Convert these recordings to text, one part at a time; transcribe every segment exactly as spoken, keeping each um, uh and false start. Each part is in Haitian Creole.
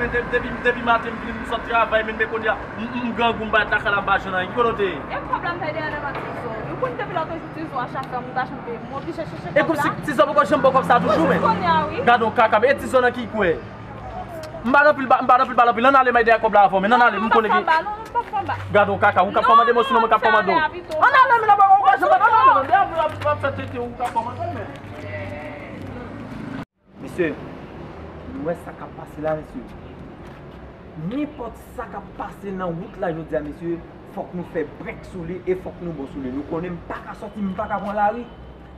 Depi, depi, depi maten m vini, m sot travay, men, men kounye a, m, m, m grangou, m pa t lakay la, m pa jwenn anyen. Ki kote w te ye? E kòb la m te dèyè nan Tizo. Nou konn depi lòt jou Tizo a chak fwa m ta chante, m oblije chèche kòb la. E kòm si Tizo poko janm ba w kòb sa toujou, men. Jis kounye a, wi. Gade yon kaka, e Tizo nan ki kwè? M pa nan pil ba, m pa nan pil ba, nan pil. Ann ale, m al dèyè kòb la avè w, men ann ale, m konnen ki. Gade yon kaka, ou k ap kòmande m, osinon mwen k ap kòmande w. Ann ale, men nan ba w kòb, janm ba w kòb, men nan ba w kòb, men. Mesye, nou wè sa k ap pase la, mesye. Nenpòt sa k ap pase nan wout la jodi a, mesye, fòk nou fè brèk sou li e fòk nou bon sou li. Nou konnen m pa ka sòti, m pa ka pran lari,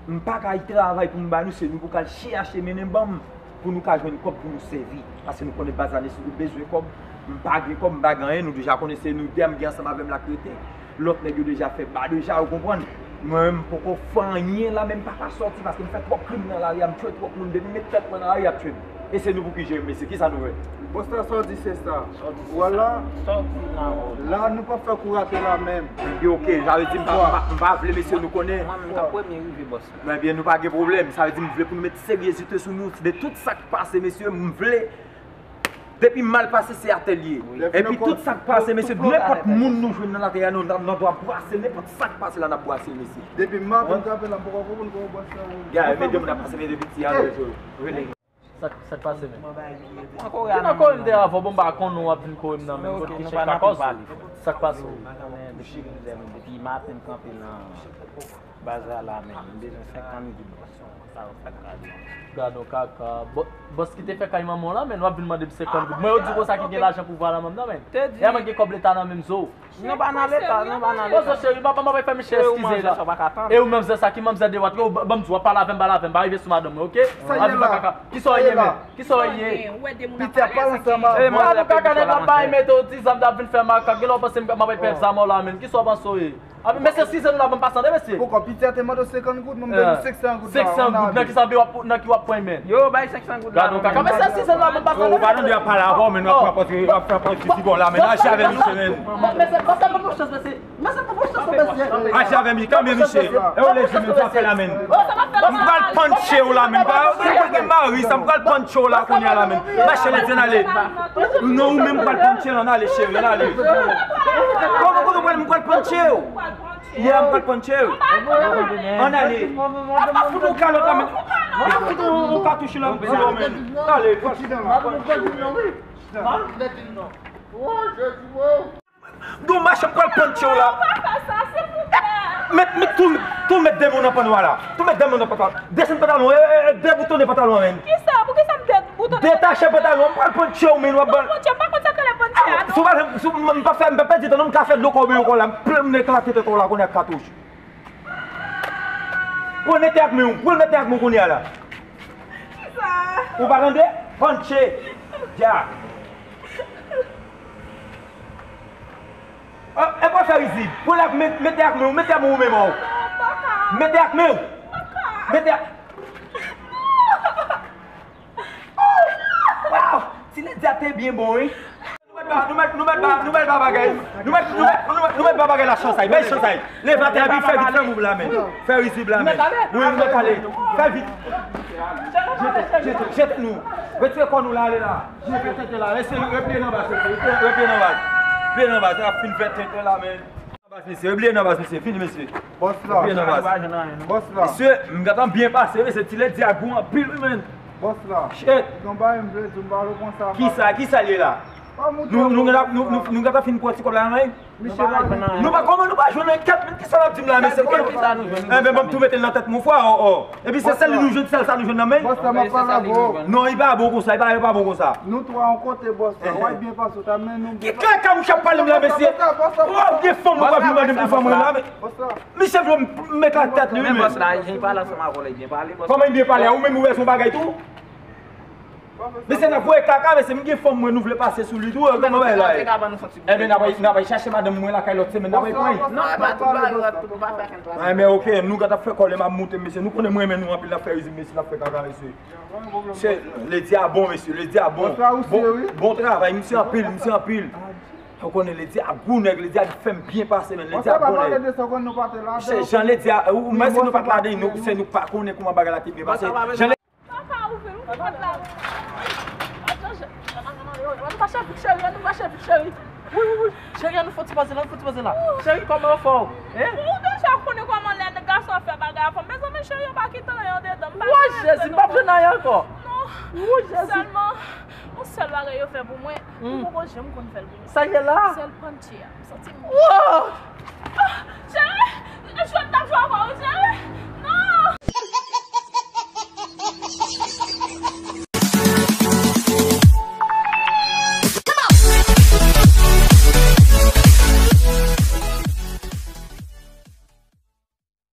m pa ka al travay pou m ba nou, se nou pou k al chèche mennen ban m, pou nou ka jwenn kòb pou nou sèvi. Paske nou konnen baz la, mesye, nou bezwen kòb, m pa gen kòb, m pa gen anyen, nou deja konnen se nou de a m gen ansanm avè m la k rete. Lòt nèg yo deja fè ba deja, ou konprann? Mwen menm, m poko fè anyen la, men m pa ka sòti paske m fè twòp krim nan lari a, m tchwe twòp moun. Depi m met tèt mwen nan lari, y ap tchwe m. E se nou pou ki jere m, mesye, kisa nou wè? Bòs la, sa w di se sa. Ou wè la, la nou p ap fè kou rate la menm. Ebyen, oke, sa vle di m pa, m pa, m pa vle, mesye, nou konnen. Mwen menm k ap premye rive, bòs la. Ebyen, nou pa gen pwoblèm. Sa vle di m vle pou nou met seryezite sou nou. De tout sa k pase, mesye, m vle Depi m mal pase, se atè l ye. Epi tout sa k pase, mesye, nenpòt moun nou jwenn nan latè a, nou, nou, nou dwe brase l, nenpòt sa k pase la, n ap brase l, mesye. Depi m maten m kanpe la, m poko konprann kòman bòs la. Gade, men de moun ap pase, men de piti a, yo, yo, rele. Sa, sa k pase, men? Ki nan kore m te avè w, bon, m pa konnen w ap vin kore m nan, men kote ki chèk kakòz ou? Sa k pase? Depi maten m kanpe nan baz la la, men m bezwen senkant goud, bòs. Sa yo fè kado. Gade yon kaka. Bò-, bòs ki te fè kay manman w la, men w ap vin mande m senkant goud. Mwen yo di konsa ki gen lajan pou vwa la menm nan, men. Te di. E a mwen gen kòb leta nan menm zo. Nou pa nan leta, nou pa nan leta. Bòs cheri, m ap, m ap fè Michel eskize la. E ou manzè sa ki manzè de wat, yo, ban m di w, w ap pale avè m, pale avè m, pa rive sou madanm mwen, oke? Sa y ye la? Kisa w ye, men? Kisa w ye? Piti a pale ansanm avè m. Gade yon kaka, nèg la bay mete w ti zam, t ap vin fè makak, gen lè w panse m ap pèdi zam w la, men. Kisa w panse w ye? Abi, mesye, eskize nou la, ban m pase, tande, mesye. Poukò piti a te mande w senkant goud, mwen m ba nou senk san goud la. Senk san goud, nan ki sa w ap, nan ki w ap pran, men? Yo, bay senk san goud la. Gade yon kaka, mesye, eskize nou la, ban m pase, tande, mesye. Ou pa tande y ap pale avè w, men nou ap pran pòz, ap pran pòz piti bò la, men aji avè misye, men. Mesye, pase pou nou chans, mesye. Mesye, pou nou chans, mesye. Aji avè mi, kanpe, misye. E w lezi, men, sa fè la, men. M pral panche w la, men. Pa, pa gen mari, sa, m pral panche w la, kounye a la, men. Mache, lezi, n ale. Non, ou menm pral panche l, ann ale, cheri, ann ale. Kòman, kòman, mwen, mwen pral panche w? Yeah, mwen pral panche w. Ann ale. Ap fout yon kalòt la, men. Ap fout yon, yon katouch la, mwen di w, men. Ale, panche. Domaj, mwen pral panche w la. Met, met, tou, tou met de men w nan pann w la. Tou met de men w nan pann w la. Desann pantalon, e, e, e, deboutonnen pantalon an, men. Kisa? Poukisa m deboutonnen? Detache pantalon, m pral panche w, men w ap ban. Panche, m pa konn sa k rele panche a, non. Si w pa, si w, m pa fè, m pa pèdi tan, non, m ka fè dlo kòbe yo kò la, m plen m eklate tèt w la kounye a ak katouch. Pran nèt ak men w, pran nèt ak men w kounye a la. Kisa? Ou pa tande? Panche. Dja. E pa fè rizib. Pran l ak men, mete ak men w, mete ak men w menm, ò. Mete ak men w. Mete ak. Waw! Ti Ledi a te byen bon, wi. Nou mèt ba, nou mèt, nou mèt ba, nou mèt ba bagay. Nou mèt, nou mèt, nou mèt, nou mèt ba bagay la chans ay. Bay chans ay. Leve atè a, vit, fè vit, fè mouv la, men. Fè rizib la, men. Wi, nou mèt ale. Fè vit. Jete, jete, jete nou. Retire kò nou la, ale la. Jete tenten la. Mesye, repliye nan baz, mesye. Repliye nan baz. Repliye nan baz. Ap fin fè tenten la, men. Baz, mesye. Repliye nan baz, mesye. Fini, mesye. Bòs la. Repliye nan baz. Bòs la. Mesye, m gentan byen pase, mesye. Ti Ledi a gou anpil, wi, men. Bòs la. Shit. Gen bagay m vle di w, m pa vle pran sa mal. Kisa, kisa l ye la? Nou, nou gentan, nou, nou, nou gentan fin pran ti kòb la nan men. Misye pa jwenn anyen. Nou pa, kòman nou pa jwenn anyen? Kèt, men kisa l ap di m la, mesye? Kòman nou pa jwenn? Enben, ban m tou mete l nan tèt mwen, fwa, o, o. Epi se sèl li nou jwenn, sèl sa nou jwenn nan men? Bòs la, m ap pale avè w. Non, li pa bon konsa, li pa, li pa bon konsa. Nou twa yon kote, bòs la. W ap byen pase w ta, men nou. Ki kaka mouche ap pale m la, mesye? W ap gen fanm, ou pa vin mande m pou fanm mwen la, men. Bòs la. Misye vle m, m eklate tèt li, wi, men. Men bòs la, jan l pale ansanm avè w la, li byen pale, bòs la. Kòman li byen pale a? Ou menm ou wè se yon bagay tou? Mesye, n ap voye kaka, mesye, m gen fanm mwen, nou vle pase sou li tou, kòman bagay la ye? Enben, n ap, n ap al chache madanm mwen lakay lòt semèn, n ap al pran. Non, e pa tout bagay, nou pa fè ankenn travay. Enben, oke, nou gentan fè kòlè, m ap moute, mesye, nou konnen m renmen nou anpil, n ap fè rizib, mesye, n ap fè kaka, mesye. Se, Ledi a bon, mesye, Ledi a bon. Bon, bon travay, mesye anpil, mesye anpil. Ou konnen Ledi a gou nèg, Ledi a fè m byen pase, men Ledi a bon nèg. Se jan Ledi a, ou, men si nou pa t ladan, nou, se nou pa konnen kòman bagay la te byen pase. Jan Ledi. Pa ka ouvri, nou fè pòt la. Ann mache vit, cheri, ann mache vit, cheri. Wi, wi, wi. Cheri, ann fè ti poze la, ann fè ti poze la. Cheri, kòman w fè w? Hein? Ou deja konnen kòman lè gason ap fè bagay a fanm. Mezanmi, cheri, yo pa kite anyen andedan. M pa Woy, gen Jezi, m p ap jwenn anyen ankò. Non. Woy, Jezi. Sèlman, yon sèl bagay yo fè pou mwen, m poko janm konn fè l pou mwen. Sa ye la? Sèl panche a. M santi m Woy!